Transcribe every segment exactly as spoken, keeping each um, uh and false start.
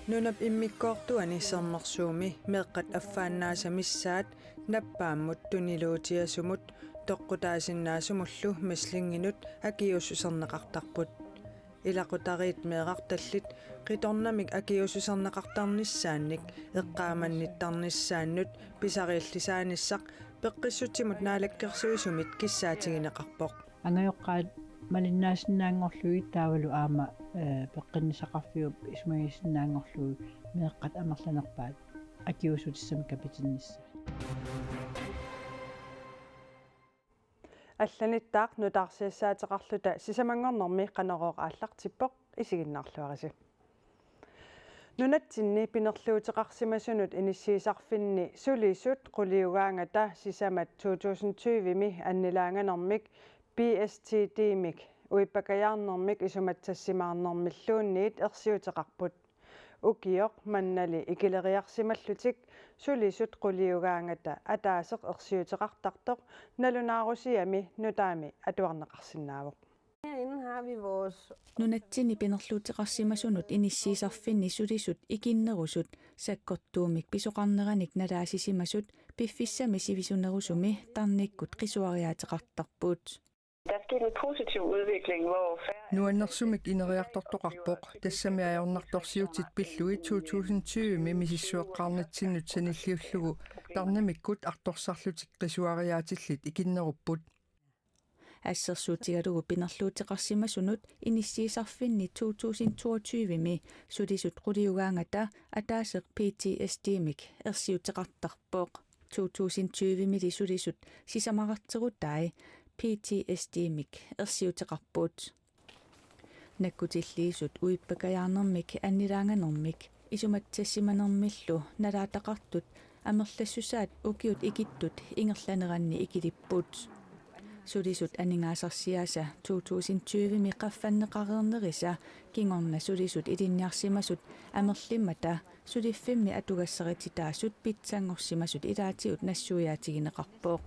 Nunap immikkoortuani Sermersuumi meeqqat affaannaasa missaat nappaammut tuniluutiasumut toqqutaasinnaasumullu mæslinginut akiuussuserneqartarput. Ilaqutariit meerartallit qitornamik akiuussuserneqartarnissaannik eqqaamannittarnissaannut pisariillisaanissaq peqqissutsimut naalakkersuisumit kissaatigineqarpoq. Angajoqqaat malinnaasinnaanngorlugit taavalu aamma, eh, peqqinnissaqarfiup isumagisinnaanngorlugu meeqqat amerlanerpaat akiuussutissamik kapitinnissaat. Allanittaaq nutaarsiassaateqarluta sisamanngornermi Qanorooq aallartippoq, isiginnaarluarisi. Nunatsinni pinerluuteqarsimasunut inissiisarfinni sulisut quliugaangata sisamat to tusind tyve-mi annilaanganermik B S T D-mik uippakajaarnermik isumatsassimaarnermilluunniit ersiuteqarput. Ukioq mannali ikileriarsimallutik sulisut quliugaangata ataaseq ersiuteqartartoq nalunaarusiami nutaami atuarneqarsinnaavoq. Herinde har vi vores Nunatsinni pinerluuteqarsimasunut inissiisarfinni sulisut ikinnerusut sakkortuumik pisoqarneranik nalaasisimasut piffissami sivisunerusumi tarnikkut qisuariaateqartarput. Der er sket en positiv udvikling, hvor færre Nuannersumik ineriartortoqarpoq, tassami ajornartorsiutit pillugit to tusind tyve-mi misissueqqaarnitsinnut sanilliullugu tarnimikkut artorsarlutik qisuariaatillit ikinnerupput. Assersuutigalugu pinerluuteqarsimasunut inissiisarfinni to tusind toogtyve-mi sulisut quliugaangata ataaseq P T S D-mik ersiuteqartarpoq. To tusind tyve-mili sulisut sisamararterutai P T S D-mik ersiuteqarput. Nakkutilliisut uippakajaarnermik annilaanganermik isumatsassimanermillu nalaataqartut amerlassusaat ukiut ikittut ingerlaneranni ikilipput. Sulisut aningaasarsiaasa to tusind tyve-mi qaffanneqareernerisa kingorna sulisut ilinniarsimasut amerlimmata suliffimmi atugassarititaasut pitsanngorsimasut ilaatigut nassuiaatigineqarpoq.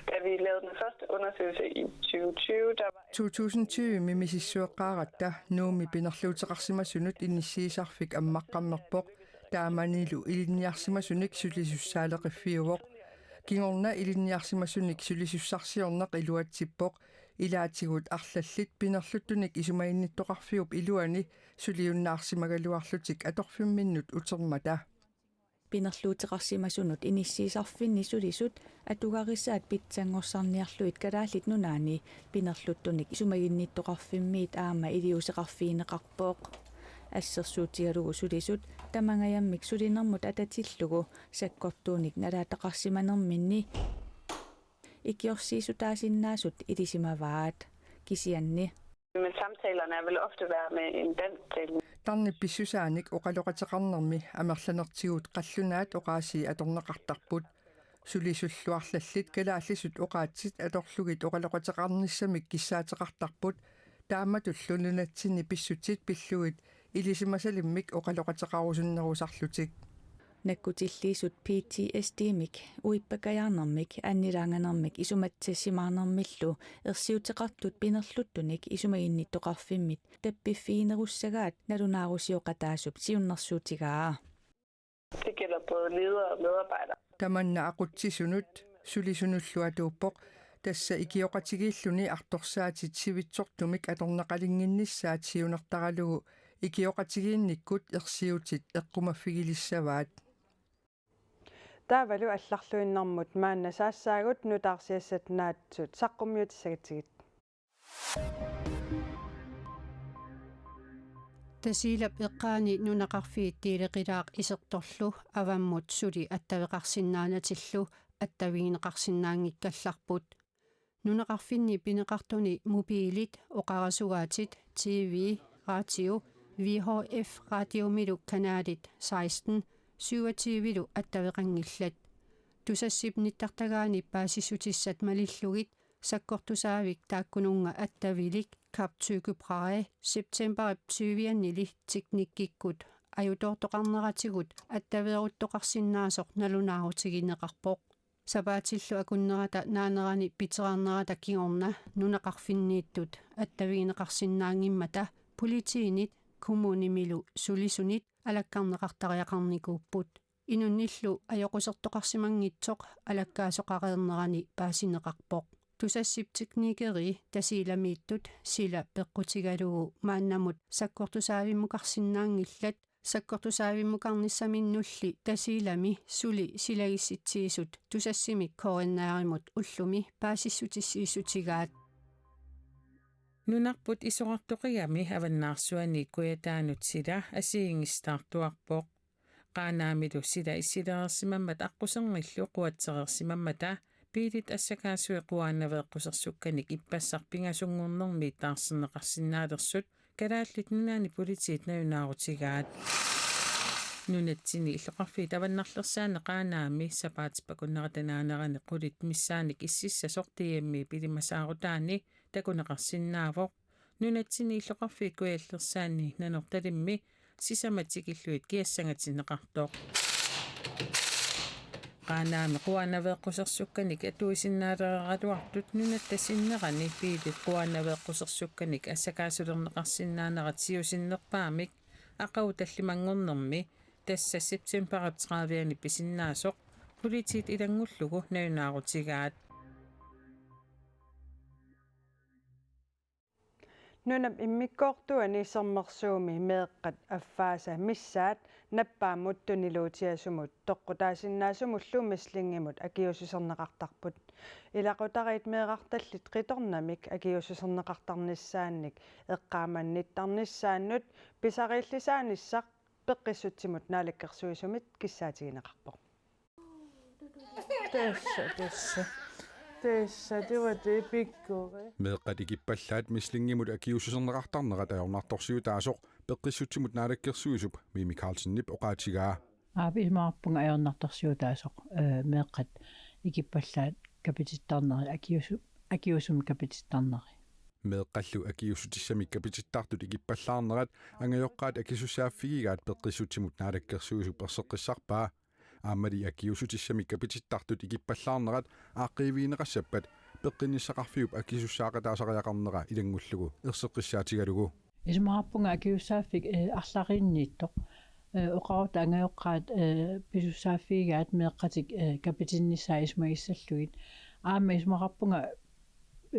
Da vi lavede den første undersøgelse i tyve tyve, der var to tusind tyve-mi misissueqqaaratta Nuummi pinerluuteqarsimasunut inissiisarfik ammaqqammerpoq, taamanilu ilinniarsimasunik sulisussaaleqiffiuvoq. Kingorna ilinniarsimasunik sulisussarsiorneq iluatsippoq, ilaatigut arlallit pinerluttunik isumaginnittoqarfiup iluani suliunnaarsimagaluarlutik atorfimminnut utermata. Pinerluuteqarsimasunut inissiisarfinni sulisut atugarisaat pitsanngorsarniarlugit Kalaallit Nunaanni pinerluttunik isumaginnittoqarfimmiit aamma iliuuseqarfigineqarpoq. Assersuutigalugu sulisut tamangajammik sulinermut atatillugu sakkortuunik nalaataqarsimanerminni ikiorsiissutaasinnaasut ilisimavaat. Kisianni Men samtalerne vil ofte være med en dansktalende. Tarnip pissusaanik oqaloqateqarnermi amerlanertigut qallunaat oqaasii atorneqartarput. Sulisullu arlallit kalaallisut oqaatsit atorlugit oqaloqateqarnissamik kissaateqartarput, taamatullu nunatsinni pissutsit pillugit ilisimasalimmik oqaloqateqarusunnerusarlutik. Nakkutilliisut P T S D-mik uippakajaarnermik annilaanganermik isumatsassimaarnermillu ersiuteqartut pinerluttunik isumaginnittoqarfimmit tappiffiginerussagaat nalunaarusioqataasup siunnersuutigaa. Det gælder både ledere og medarbejdere. Tamanna aqutsisunut sulisunullu atuuppoq, tassa ikioqatigiilluni artorsaatit sivitsortumik atorneqalinnginnissaat siunertaralugu ikioqatigiinnikkut ersiutit eqqumaffigilissavaat. Taavalu allarluinnarmut maanna saassaagut, nutaarsiassat naatsut saqqummiutissagatsigit. Tasiilap eqqaani nunaqarfiit Tiiliqilaaq isertorlu avammut suli attaveqarsinnaanatillu attavigineqarsinnaanngikkallarput. Nunaqarfinni pineqartuni mobilit oqarasugaatit, T V, radio, V H F radiomilu kanalit seksten, syvogtyve-lu attaveqanngillat. Tusassip nittartagaani paasissutissat malillugit sakkortusaavik taakkununnga attavilik Kap Tycho Brahe septemberip tyviannili teknikkikkut ajutoortoqarneratigut attaveeruttoqarsinnaasoq nalunaarutigineqarpoq. Sapaatillu akunnerata naanerani piterarnerata kingorna nunaqarfinniittut attavigineqarsinnaanngimmata politiinit, kommunimilu sulisunit alakkarneqartariaqarnikuupput. Inunnillu ajoqusertoqarsimanngitsoq alakkaasoqareernerani paasineqarpoq. Tusassip teknikeri Tasiilamiittut sila peqqutigalugu maannamut sakkortusaavimmukarsinnaanngillat, sakkortusaavimmukarnissaminnulli Tasiilami suli silagissitsiisut Tusassimik K N R-imut ullumi paasissutissiissutigaat. Nunarput isorartoqigami Avannaarsuani Kujataanut sila assigiinngisitaartuarpoq. Qaanaamilu sila issilereersimammata aqquserngillu quatsereersimammata biilit assakaasui quaanaveeqqusersukkanik ippassaq pingasunngornermi taarserneqarsinnaalersut Kalaallit Nunaanni Politiit nalunaarutigaat. Nunatsinni illoqarfiit avannarlersaanni Qaanaami sapaatip akunnerata naanerani qulit missaannik ississasoq D M-ip ilimasaarutaani takuneqarsinnaavoq. Nunatsinni illoqarfiit Kujallersaanni Nanortalimmi sisamat tikillugit kiassangatinneqartoq. Qaanaami quaanaveeqqusersukkanik atuisinnaaleraluartut nunatta sinnerani biilit quaanaveeqqusersukkanik assakaasulerneqarsinnaanerat siusinnerpaamik aqagu tallimanngornermi, tassa septembarip tredive-ani pisinnaasoq, politiit ilanngullugu nalunaarutigaat. Nunap immikkoortuani Sermersuumi meeqqat affaasa missaat nappaammut tuniluutiasumut toqqutaasinnaasumullu Mæslingimut akiuussuserneqartarput. Ilaqutariit meerartallit qitornamik akiuussuserneqartarnissaannik eqqaamannittarnissaannut pisariillisaanissaq Peqqissutsimut Naalakkersuisumit kissaatigineqarpoq. Tassa, tassa. Tassa, det var det, Pikkori. Meeqqat ikippallaat Mæslingimut akiuussuserneqartarnerat ajornartorsiutaasoq Peqqissutsimut Naalakkersuisup Mimi Karlsenip oqaatigaa. Aap, isumaqarpunga ajornartorsiutaasoq, eh, meeqqat ikippallaat kapitittarneri, akiuusu-, akiuusumik kapitittarneri. Meeqqallu akiuussutissamik kapitittartut ikippallaarnerat angajoqqaat akisussaaffigigaat Peqqissutsimut Naalakkersuisup erseqqissarpaa. Aammali akiuussutissamik kapitittartut ikippallaarnerat aaqqiivigineqassappat Peqqinnissaqarfiup akisussaaqataasariaqarnera ilanngullugu erseqqissaatigalugu. Isumaqarpunga akisussaaffik, eh, arlalinniittoq. Eh, oqarutta angajoqqaat, eh, pisussaaffigigaat meeqqatik, eh, kapitinnissaat isumagissallugit. Aamma isumaqarpunga,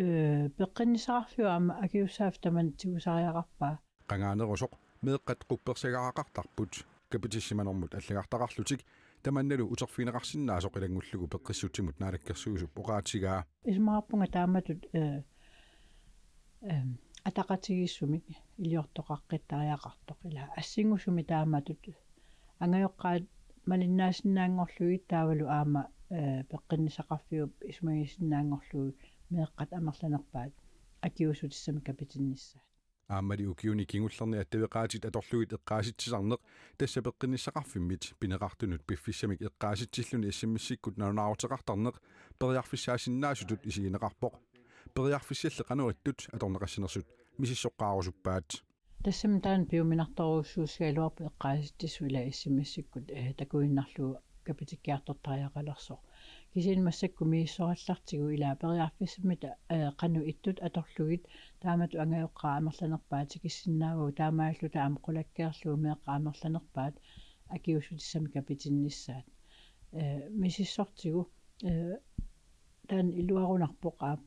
eh, Peqqinnissaqarfiup aamma akisussaaffik tamanna tigusariaqarpaa. Qangaanerusoq meeqqat quppersagaraqartarput kapitissimanermut allagartaqarlutik, tamannalu uterfigineqarsinnaasoq ilanngullugu Peqqissutsimut Naalakkersuisup oqaatigaa. Isumaqarpunga taamatut, eh, eh, ataqatigiissumik iliortoqaqqittariaqartoq, ila assingussumik taamatut angajoqqaat malinnaasinnaanngorlugit taavalu aamma, eh, Peqqinnissaqarfiup isumagisinnaanngorlugu meeqqat amerlanerpaat akiuussutissamik kapitinnissaat. Aammali ukiuni kingullerni attaveqaatit atorlugit eqqaasitsisarneq, tassa Peqqinnissaqarfimmit pineqartunut piffissamik eqqaasitsilluni S M S-ikkut nalunaaruteqartarneq, periarfissaasinnaasutut isigineqarpoq. Periarfissalli qanorittut atorneqassanersut misissoqqaarusuppaat. Tassami taanna piuminartorujussuussigaluarpoq eqqaasitsissut ila S M S-ikkut, eh, takuinnarlugu kapitikkiartortariaqalersoq. Kisianni massakkut misissorallartigu ila periarfissammita, eh, qanoq ittut atorlugit, taamatut angajoqqaat amerlanerpaat tikissinnaavagut, taamaalilluta aamma qulakkeerlugu meeqqat amerlanerpaat akiuussutissamik kapitinnissaat. Eh, misissortigu, eh, taanna iluarunarpoq, aap.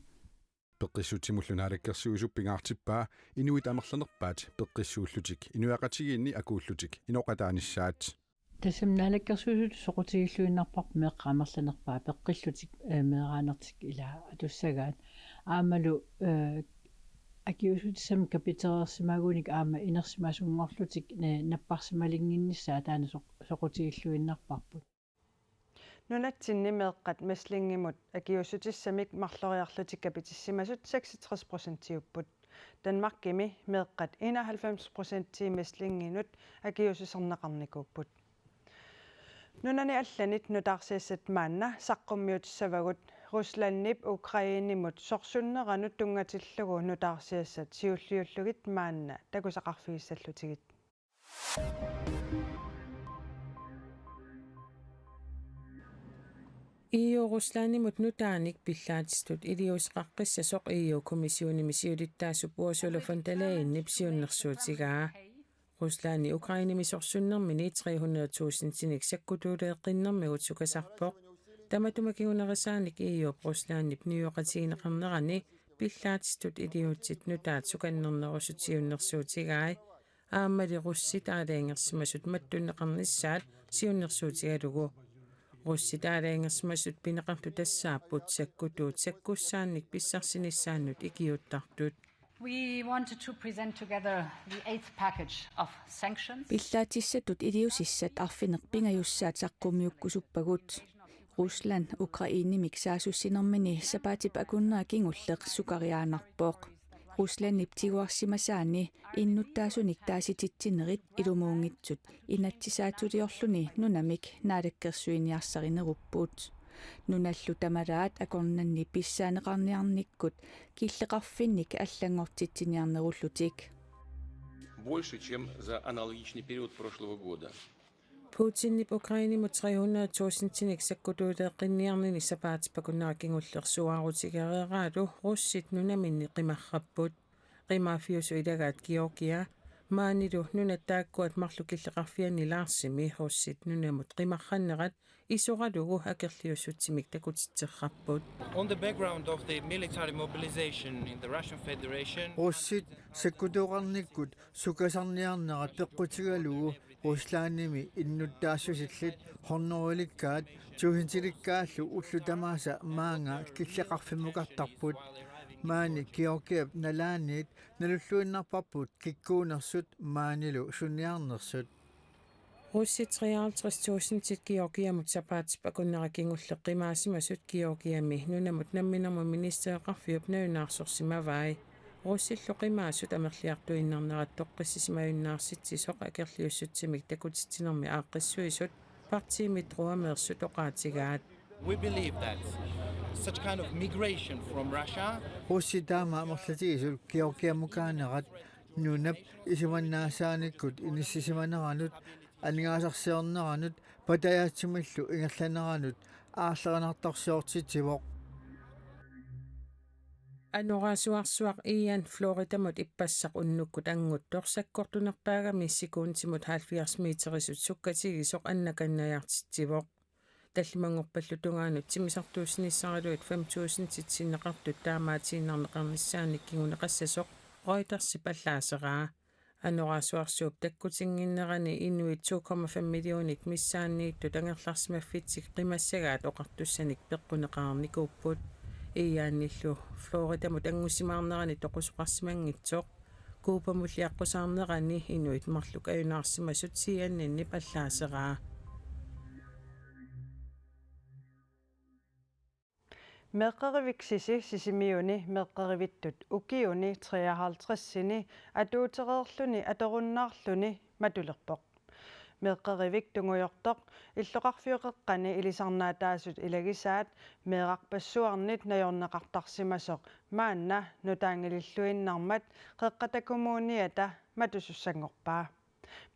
Peqqissutsimullu Naalakkersuisup pingaartippaa inuit amerlanerpaat peqqissuullutik inuiaqatigiinni akuullutik inoqataanissaat. Tassami Naalakkersuisut soqutigilluinnarparput meeqqat amerlanerpaat peqqillutik, eh, meeraanertik ila atussagaat. Aammalu, eh, akiuussutissamik kapitereersimagunik aamma inersimasunngorlutik, eh, napparsimalinnginnissaat taanna soq-, soqutigilluinnarparput. Nunatsinni meeqqat Mæslingimut akiuussutissamik marloriarlutik kapitissimasut seksogtres procentiupput. Danmarkimi meeqqat enoghalvfems procenti Mæslinginut akiuussuserneqarnikuupput. Nunani allanit nutaarsiassat maanna saqqummiutissavagut Ruslandip Ukrainemut sorsunneranut tunngatillugu nutaarsiassat siulliullugit maanna takusaqarfigissallutigit. E U Ruslandimut nutaanik pillaatitut iliuuseqaqqissasoq E U-kommissionimi siulittaasup Ursula von der Leyenip siunnersuutigaa. Rusland Ukrainemi sorsunnermini tre hundrede tusindinik sakkutuuleeqqinnermigut sukasarpoq. Tamatuma kingunerisaanik E U-p Ruslandip niueqatigineqarnerani pillaatitut iliuutsit nutaat sukannernerusut siunnersuutigai. Aammali russit aalajangersimasut mattunneqarnissaat siunnersuutigalugu. Russit aalajangersimasut pineqartut tassaapput sakkutuut sakkussaannik pissarsinissaannut ikiuuttartut. We wanted to present together the eighth package of sanctions. Pillaatissatut iliuusissat arfineq-pingajussaat saqqummiukkusuppagut. Rusland Ukrainemik saassussinermini sapaatip akunnera kingulleq sukariaannarpoq. Ruslandip tiguarsimasaani innuttaasunik taasititsinerit ilumuunngitsut inatsisaatsuliorluni nunamik naalakkersuiniarsarinerupput. Nunallu tamalaat akornanni pissaaneqarniarnikkut killeqarfinnik allanngortitsiniarnerullutik. Больше, чем за аналогичный период прошлого года. Putinip Ukrainemut tre hundrede tusindinik sakkutuuleeqqinniarnini sapaatip akunnera kingulleq suaarutigereeraalu russit nunaminni qimarrapput. Qimaaffiusut ilagaat Georgia, maanilu nunat taakkua marluk killeqarfianni Laarsimi russit nunamut qimarrannerat isoralugu akerliussutsimik takutitserrapput. On the background of the military mobilization in the Russian Federation, Russit sakkutooqarnikkut sukasarniarnerat peqqutigalugu Ruslandimi innuttaassusillit hundredelikkaat tusindilikkaallu ullut tamaasa maanga killeqarfimmukartarput. Maani Georgiap nalaaniit nalulluinnarparput kikkuunersut maanilu sunniarnersut. Russit treoghalvtreds tusindit Georgiamut sapaatip akunnera kingulleq qimaasimasut Georgiami nunamut namminermut ministereqarfiup nalunaarsorsimavai. Russillu qimaasut amerliartuinnarnerat toqqissisimajunnaarsitsi soq akerliussutsimik takutitsinermi aaqqissuisut partiimi Truameersut oqaatigaat. We believe that such kind of migration from Russia Russit taama amerlatigisut Georgiamukaanerat nunap isumannaasaanikkut inissisimaneranut, aningaasarsiorneranut, patajaatsumillu ingerlaneranut aarlerinartorsiortitsivoq. Anoraasuarsuaq Ian Floridamut ippassaq unnukkut annguttoq sakkortunerpaagami sekundimut halvfjerds meterisut sukkatigisoq annakannajartitsivoq. Tallimanngorpallu tungaanut timmisartuussinissaraluit fem tusindit sinneqartut taamaatiinnarneqarnissaannik kinguneqassasoq Reutersip allaaseraa. Anoraasuarsuup takkutinnginnerani inuit to komma fem millionit missaanniittut angerlarsimaffitsik qimassagaat oqartussanik peqquneqarnikuupput. Ianillu Floridamut angusimaarnerani toqusoqarsimanngitsoq. Kuupamulli aqqusaarnerani inuit marluk ajunaarsimasut C N N-ip allaaseraa. Meeqqerivik Sisi Sisimiuni meeqqerivittut ukiuni treoghalvtredsini atuutereerluni atorunnaarluni matulerpoq. Meeqqerivik tungujortoq illoqarfioqeqqani ilisarnaataasut ilagisaat meerarpassuarnit najorneqartarsimasoq maanna nutaanngililluinnarmat Qeqqata Kommuniata matussussanngorpaa.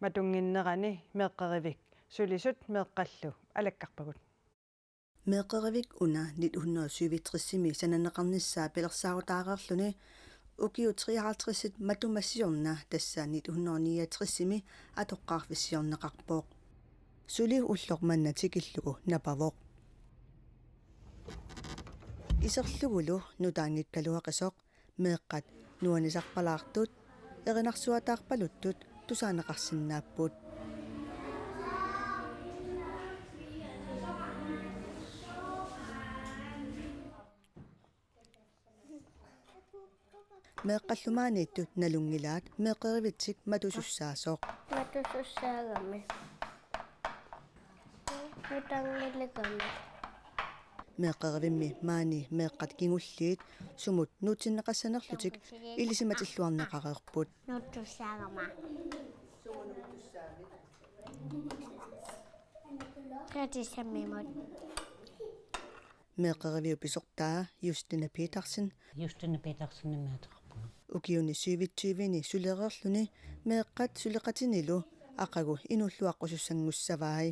Matunnginnerani meeqqerivik sulisut meeqqallu alakkarpagut. Meeqqerivik una nitten hundrede syvogtresimi sananeqarnissaa pilersaarutaareerluni ukiut treoghalvtredsit matuma siorna tassa nitten hundrede niogtresimi atoqqaarfissiorneqarpoq. Suli ulloq manna tikillugu napavoq. Iserlugulu nutaanngikkaluaqisoq meeqqat nuannisarpalaartut erinarsuataarpaluttut tusaaneqarsinnaapput. Meeqqallu maaniittut nalunngilaat meeqqerivitsik matusussaasoq. Matusussaagami. Nutaanngiligami. Meeqqerivimmi maani meeqqat kingulliit sumut nuutsinneqassanerlutik ilisimatilluarneqareerput. Nuutsussaagama. Fritidsemmimut. Meeqqeriviup pisortaa Justine Petersen. Justine Petersenimik ateqarpunga. Ukiuni syvogtyveni sulereerluni meeqqat suleqatinilu aqagu inuulluaqqusussanngussavai.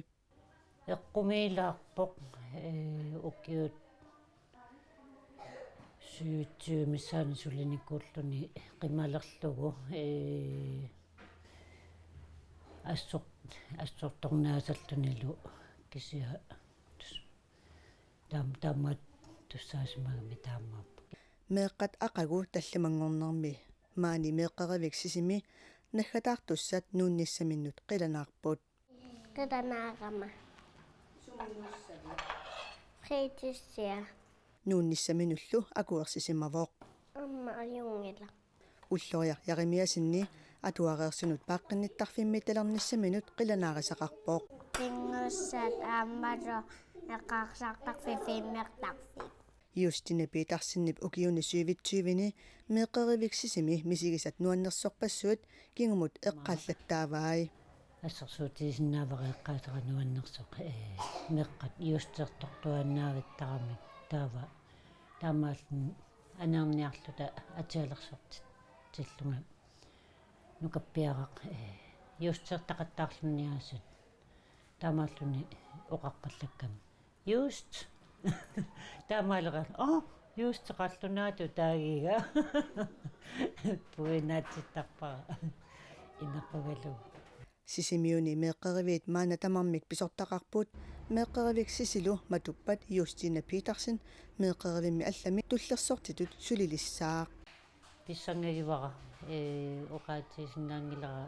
Eqqumiilaarpoq, ee, ukiut syvogtyve missaani sulinikuulluni qimalerlugu, ee, Assor-, assortornaasarlunilu kisianni tus-, taam-, taamaattussaasimagami taamaappoq. Meeqqat aqagu tallimanngornermi maani meeqqerivik Sisimi naggataartussat nuunnissaminnut qilanaarput. Qilanaarama. Fritidsia. Nuunnissaminullu akuersisimavoq. Aamma ajunngilaq. Ulloriaq Jeremiassenip atuareersunut paaqqinnittarfimmittalernissaminut qilanaarisaqarpoq. Pinngussaat aammalu eqqarsartarfik fimmertarfik. Justina Petersenip ukiuni syvogtyve-ni meeqqerivik Sisimi misigisat nuannersorpassuit kingumut eqqaallattaavai. Assersuutigisinnaavara eqqaasera nuannersoq, ee, meeqqat juustertortuaannavittaramik taava taamaalilluni aneerniarluta atialersortillunga nukappiaraq, ee, juustertaqattaarluniaasut taamaalluni oqarpallakkami. Just. Taamaalera. Oh, just qallunaatut taagiga. Puinaatsittarpara. Inerpagalu. Sisimiuni meeqqeriviit maanna tamarmik pisortaqarput, meeqqerivik Sisilu matuppat Justina Petersen meeqqerivimmi allami tullersortitut sulilissaaq. Pissanngagivara, ee, oqaatigisinnaanngilara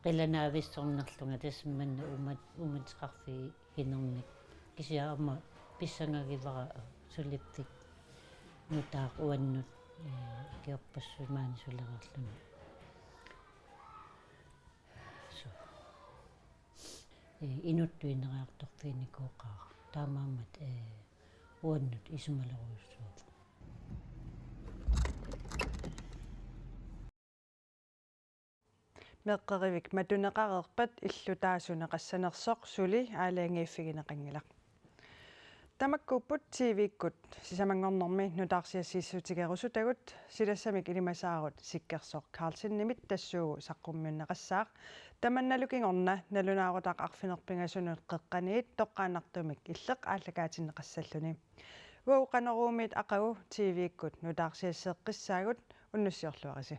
qilanaavissornerlunga tassa manna uumat-, uumateqarfiginermik. Kisianni aamma pissanngagivara suliffik nutaaq uannut, ee, ikiorpassuit maani sulereerluni. Suu. Ee, inuttut ineriartorfiginikuuara. Taamaammat, ee, uannut isumalerujussuuvoq. Meeqqerivik matuneqareerpat illutaa suneqassanersoq suli aalajangiiffigineqanngilaq. Tamakkuupput T V-kkut sisamanngornermi nutaarsiassiissutigerusutagut, silassamik ilimasaarut Sikkersoq Carlsenimit tassuugu saqqummiunneqassaaq. Tamannalu kingorna nalunaarutaq arfineq-pingasunut qeqqaniit toqqaannartumik illeq aallakaatinneqassalluni. Uagut Qanoruumiit aqagu T V-kkut nutaarsiasseeqqissaagut, unnussiorluarisi.